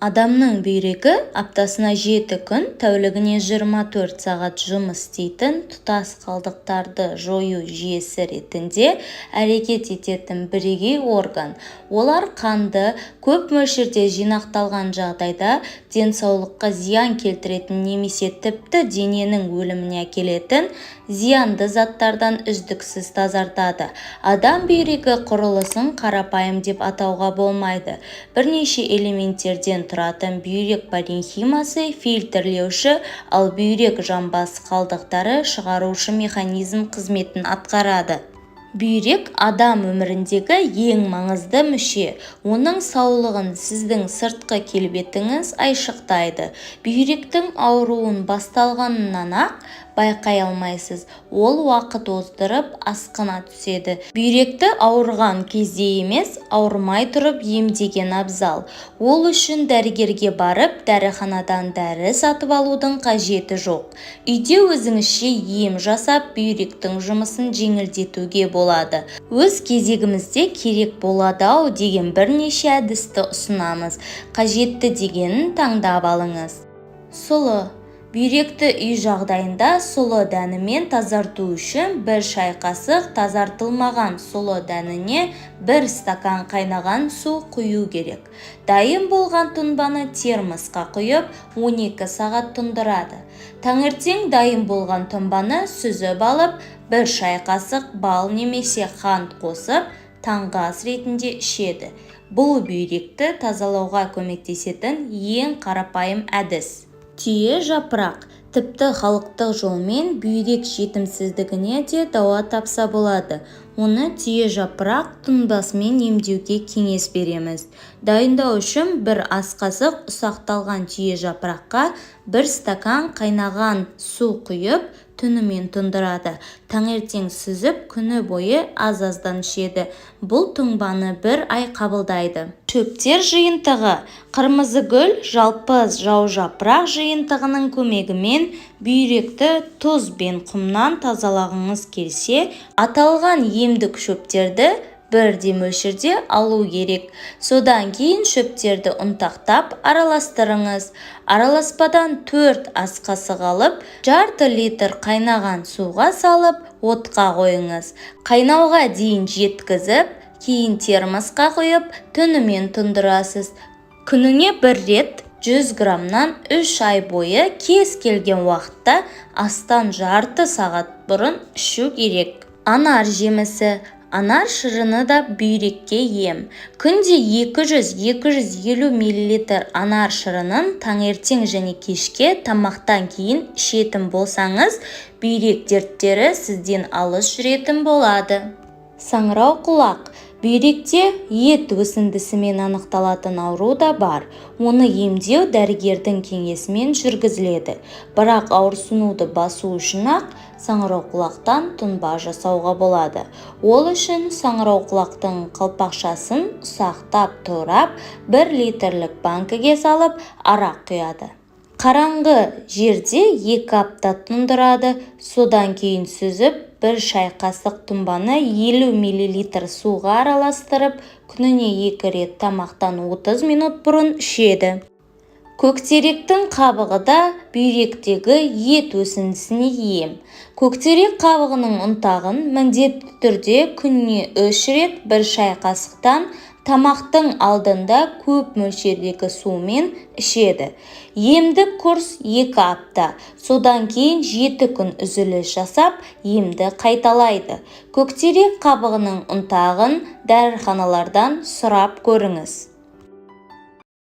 Адамның бүйрегі аптасына 7 күн, тәулігіне 24 сағат жұмыс істейтін тұтас қалдықтарды жою жүйесі ретінде әрекет ететін бірегей орган. Олар қанды көп мөлшерде жинақталған жағдайда денсаулыққа зиян келтіретін немесе тіпті дененің өліміне әкелетін зиянды заттардан үздіксіз тазартады. Адам бүйрегі құрылысын қарапайым деп атауға болмайды. Бірнеше элементтерден тұратын бүйрек паренхимасы фильтрлеуші, ал бүйрек жамбасы қалдықтарды шығарушы механизм қызметін атқарады. Бүйрек – адам өміріндегі ең маңызды мүше. Оның саулығын сіздің сыртқы келбетіңіз айшықтайды. Бүйректің ауруын басталғаннан-ақ байқай алмайсыз, ол уақыт оздырып, асқына түседі. Бүйректі ауырған кезде емес, ауырмай тұрып емдеген абзал. Ол үшін дәрігерге барып, дәріханадан дәрі сатып алудың қажеті жоқ. Үйде өзіңізше ем жасап, бүйректің жұмысын жеңілдетуге болады. Өз кезегімізде керек болады-ау деген бірнеше әдісті ұсынамыз. Қажетті дегенін таңдап алыңыз. Сұлы. Бүйректі үй жағдайында сұлы дәнімен тазарту үшін бір шай қасық тазартылмаған сұлы дәніне бір стакан қайнаған су құю керек. Дайын болған тұнбаны термосқа құйып, 12 сағат тұндырады. Таңертең дайын болған тұнбаны сүзіп алып, бір шай қасық бал немесе қант қосып, таңғы ас ретінде ішеді. Бұл бүйректі тазалауға көмектесетін ең қарапайым әдіс. Түйе жапырақ. Тіпті халықтық жолмен бүйрек жетімсіздігіне де дауа тапса болады. Оны түйе жапырақ тұнбасымен емдеуге кеңес береміз. Дайындау үшін бір ас қасық ұсақталған түйе жапыраққа бір стакан қайнаған су құйып, түнімен тұндырады. Таңертең сүзіп, күні бойы аз-аздан ішеді. Бұл тұнбаны бір ай қабылдайды. Шөптер жиынтығы. Қырмызыгүл, жалпыз, жаужапырақ жиынтығының көмегімен бүйректі тұз бен құмнан тазалағыңыз келсе, аталған емдік шөптерді бірдей мөлшерде алу керек. Содан кейін шөптерді ұнтақтап, араластырыңыз. Араласпадан 4 ас қасық алып, жарты литр қайнаған суға салып, отқа қойыңыз. Қайнауға дейін жеткізіп, кейін термосқа құйып, түнімен тұндырасыз. Күніне бір рет 100 граммнан 3 ай бойы кез келген уақытта астан жарты сағат бұрын ішу керек. Анар жемісі. Анар шырыны да бүйрекке ем. Күнде 200-250 мл анар шырынын таңертең және кешке тамақтан кейін ішетін болсаңыз, бүйрек дерттері сізден алыс жүретін болады. Саңырауқұлақ. Бүйректе ет өсіндісімен анықталатын ауру да бар. Оны емдеу дәрігердің кеңесімен жүргізіледі. Бірақ ауырсынуды басу үшін-ақ саңырауқұлақтан тұнба жасауға болады. Ол үшін саңырауқұлақтың қалпақшасын ұсақтап турап, 1 литрлік банкіге салып, арақ құяды. Қараңғы жерде 2 апта тұндырады. Содан кейін сүзіп, бір шай қасық тұнбаны 50 мл суға араластырып, күніне екі рет тамақтан 30 минут бұрын ішеді. Көктеректің қабығы да бүйректегі ет өсіндісіне ем. Көктерек қабығының ұнтағын міндетті түрде күніне үш рет бір шай қасықтан тамақтың алдында көп мөлшердегі сумен ішеді. Емдік курс 2 апта, содан кейін 7 күн үзіліс жасап, емді қайталайды. Көктерек қабығының ұнтағын дәріханалардан сұрап көріңіз.